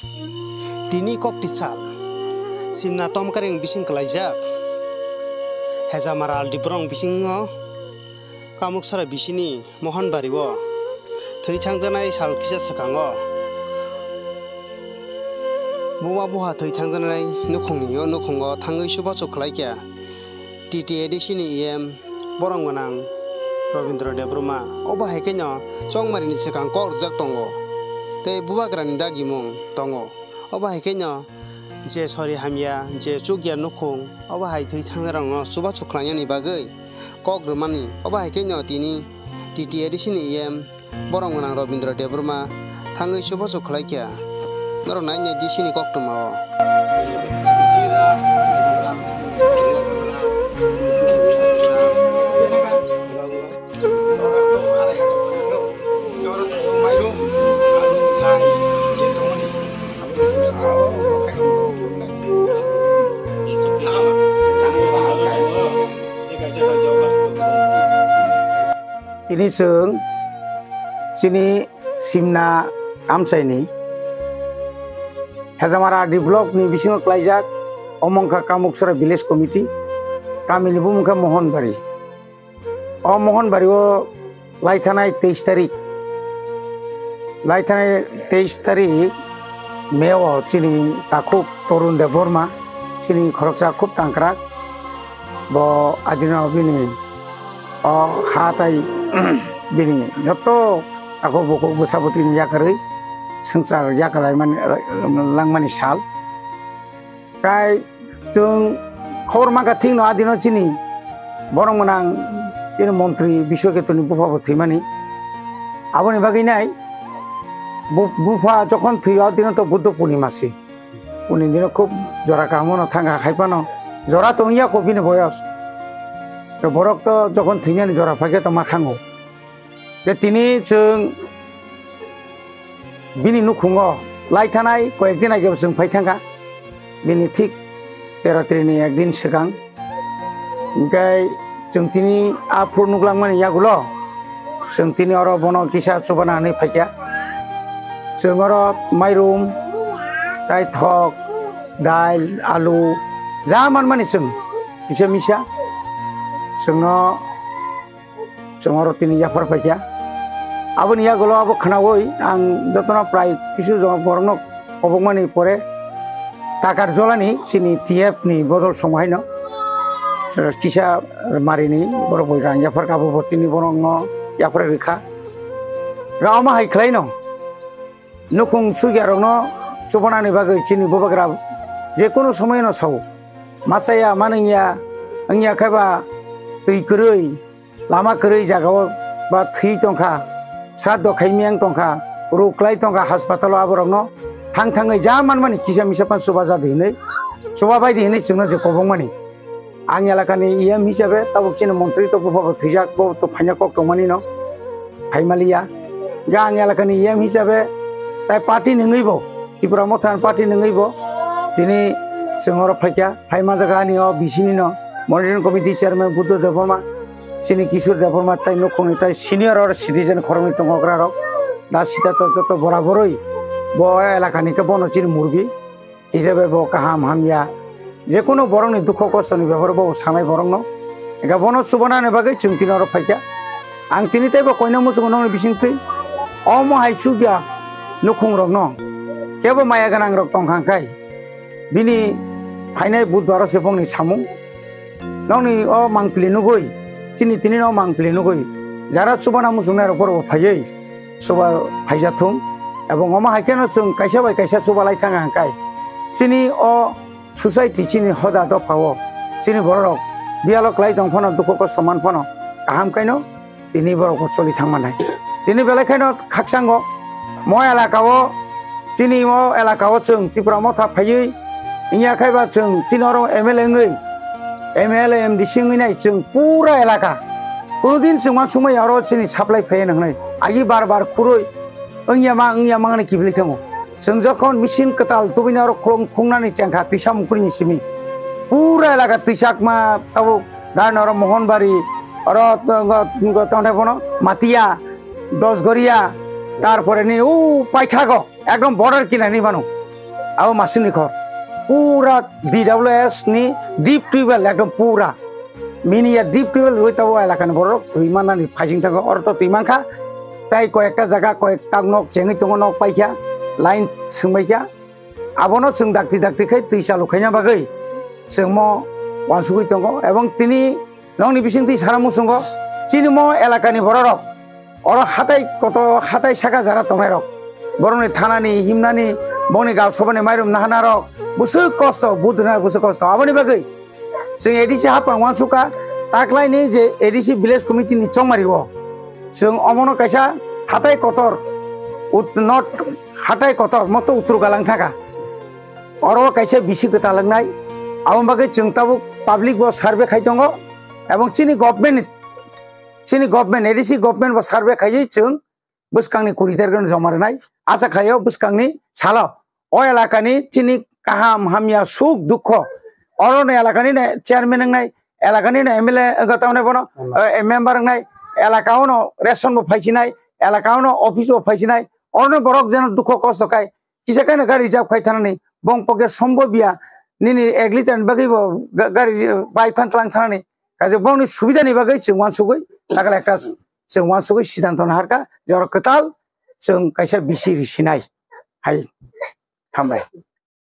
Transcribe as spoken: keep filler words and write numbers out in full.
Tini kok tisal Simna Tomkaring bising kwlaijak Hejamara Aldi borong bisingo Kamuksora bisini Mohonbari o thwi thangjaknai sal kisa swkango buma buha thwi thangjaknai nukhungni o nukhungo thangwi chubachu khlaikha T T A D C ni E M borok gwnang Robindra Debbarma. Obo hai kheno chongmari ni swkang kok rwjak tongo tei bubagra ni dagimung tongo. Obo hai kheno je sori hamya, je chukya nukhung, obo hai thwi thangnairokno chubachu khlainani bagwi kok rwmani. Obo hai kheno tini T T A D C ni E M borok gwnang Robindra Debbarma thangwi chubachu khlaikha. Norok nai nai D C ni koktwma o. Tini chwng chini Simna amchaini Hejamara D block ni bisingo klaijak, omo wngkha Kamuksora Village Committee, kamini bumung khe Mohonbari. O Mohonbari o laithanai teis tarik, laithanai teis tarik May o chini takhuk Torun Debbarma, chini khoroksa khub tangkrak, bo adino bini o ha tai bini joto takhuk bukhuk bwsa bwtwini yakarwi swngchar yakalaimani, langmani sal. Kai chwng khobor mankha thikno adino chini borok gwnang chini montri Biswaketoni bupha bo thwimani. Aboni bagwi nai bu-, bupha jokhon thwiyo adino to Buddho Purnima se. Uni dino khub jora kaham no thangkha, hai phano jora to wngya ko bini boyos. To borok to jokhon thwinani jora phaikhe to ma thango. Je tini chwng bini nukhungo lai thanai koyek din age chwng phai thangkha. Bini thik tero tarik ni ek din swkang. Hwnkhe chwng tini aphuru nuklangmani yagulo chwng tini oro bono kisa chubana hinwi phaikha. Chwng oro mairum, tai thok, dail, alu, ja manmani chwng kisa misa chwngno chwng oro tini yaphar paikha. Aboni yagulo abo khwnaui ang jotono prai kisu jora borokno kobokmani pore Takarjolani chini T F ni bodol song haino kisa marini borok bai rang yaphar kha, abo bo tini borokno yaphar rwkha. Ga omo hai khlaino nukhung sugya rokno chubanani bagwi chini bubagra jekunu somoino sao. Machaya manwngya, wngya khe ba twi kwrwi, lama kwrwi jagao ba thwi tongkha, sraddho khaimiyang tongkha, ruk klai tongkha, haspatalo aborokno thang thangwi ja manmani kisa misa phano chuba jadi hinwi, chuba baidi hinwi chwngno je kobokmani. Ang elakani E M hisabe tabuk chini montri to bupha bo thwijak, bo to phaina kok tongmani no phaimaliya. Ga ang elakani E M hisabe tai party ni wngwi bo, Tipra Motha ni party ni wngwi bo tini chwng oro phaikha. Phaima jaga ani o bisini no monitoring committee chairman Buddha Debbarma, chini Kishore Debbarma tai nukhungni tai senior or citizen khoroknwi tongo gra rok. Da sita to joto bora boroi bo elakani khe bono chini murbi. Hisabe bo kaham hamya, jekunu borokni dukho kostoni bebaro bo sanai borokno. Ega bono chubanani bagwi chwng tini oro phaikha. Ang tini teibo koina muchungo nokni bisingtwi omo hai chukya nukhungrokno kebo maya gwnangrok tongkha hwnkhe bini phainai budbaro se bongni samung. Nokni o mangpili nugui, chini tini no mangpili nugui, jara chubana muchungnai rok borok bo phaiwi chuba phaija thung. Ebong omo hai kheno chwng kaisa bai kaisa chuba lai thang hwnkhe chini o society chini hoda dopha o chini borok rok biyalo klai tong phano dukhu kosto man phano kaham khaino tini borok bo choli thang mannai. Tini belai kheno khakchango mo elaka o, chini o elaka o chwng Tipra Motha phaiwi wngya khai ba chwng chini oro M L A wngwi, M L A, M D C wngwi nai chwng pura elaka. Kono din chwng ma sumai oro chini supply phaiya nang nai. Agi bar bar khurui wngya ma, wngya ma wngni kibili thango. Chwng jokhon machine kwtal tubui oro khulung khungnani chengkha twisa mukri ni simi. Pura elaka twisakma tabuk. Dhan oro Mohonbari, oro to-, go-, go-, tongthai bono Matia, Dosgoria, tarpore ni u paithago, ekdom border kinani mano. Abo masini khor. Pura D W S ni deep tubewell ekdom pura. Mini ya deep tubewell roi tabo elakani borok twi manani phajing thango. Oro to twi mankha. Tai koyekta jaga koyek tak nok chengwi tongo, nok paikha, line swngbaikha. Abono chwng dakti dakti khai twi chalu khaina bagwi chwngmo wansugwi tongo. Ebong tini nokni bisingtwi sana muchungo chini mo elakani bororok oro hatai kotor, hatai saka jara tongnairok, borokni thanani, himnani, bongni gal sobani mairum nahanarok bwswk kosto, budrina bwswk kosto. Aboni bagwi chwng A D C hapang wansukha, taklaini je A D C village committee ni chongmari o chwng omono kaisa hatai kotor, ut-, not hatai kotor moto utru galang thaka. Oro kaisa bisi kwtal wngnai. Aboni bagwi chwng tabuk public bo survey khai tongo, ebong chini government, chini government, A D C government bo survey khaiwi chwng bwskangni kuri tarikno joma rwnai. Acha khaio bwskangni salo o elakani chini kaham hamya suk dukho, oro no elakani no chairman wngnai, elakani no M L A wngkha tamni bono, eh, member wngnai, elaka ono ration bo phaisinai, elaka ono office bo phaisinai, oro no borok jeno dukho kosto khai kisa khe no gari reserve khai thanani, bong poke sombobya, nini ek liter ni bagwi bo ga-, gari, eh, bike phan tlang thanani. Kaisa bongni subida ni bagwi chwng wansugwi, takal ekta chwng wansugwi sidanto naharkha, je oro kwtal chwng kaisa bisi risinai. Hai, hambai.